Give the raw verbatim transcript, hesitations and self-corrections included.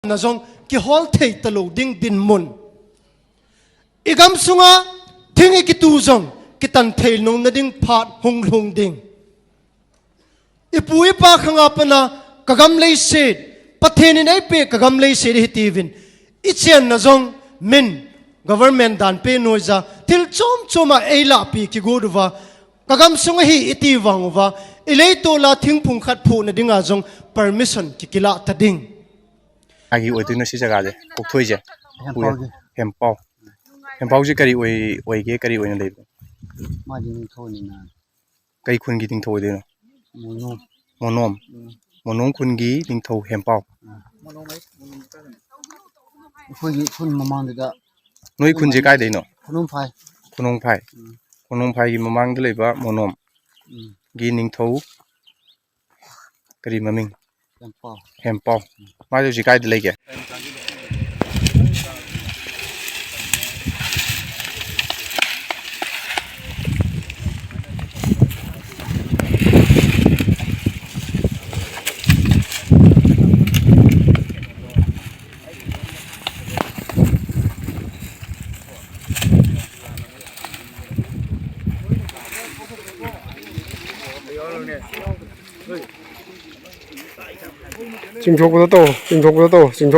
na jong kihol thei talou ding dinmun. I gamsunga thing i kitu jong kitan thei nung na ding phat hung lhung ding. I pu i pa khanga pana ka gam leiset, Pathen in eipe ka gam leiset hi tiuvin. I chenna jong min government dan pe noija thil chom choma eilapi kigot uva, ka gamsunga hi i ti vang uva, i leitol a thingphung khat phuhna dinga jong permission kikilah ta ding. Agi oi tuina si jaga je, kok thoi je. Hempau je. Hempau. Hempau je kari oi, oi ke kari oi na lei. Ma ji ningthou ni na. Kei khun gi ningthou dei no? Monom. Monom. Mm. Monom khun gi ningthou Hempau. Mm. Khun gi khun mamang de da. Noi khun je kai dei no? Khunung phai. Khunung phai. Mm. Khunung phai gi mamang de lei ba Monom. Mm. Gi ningthou. Kari maming. Hempau. Hempau. Ma jo je kai de lei ke. Chingthok ko to, chingthok ko to, chingthok.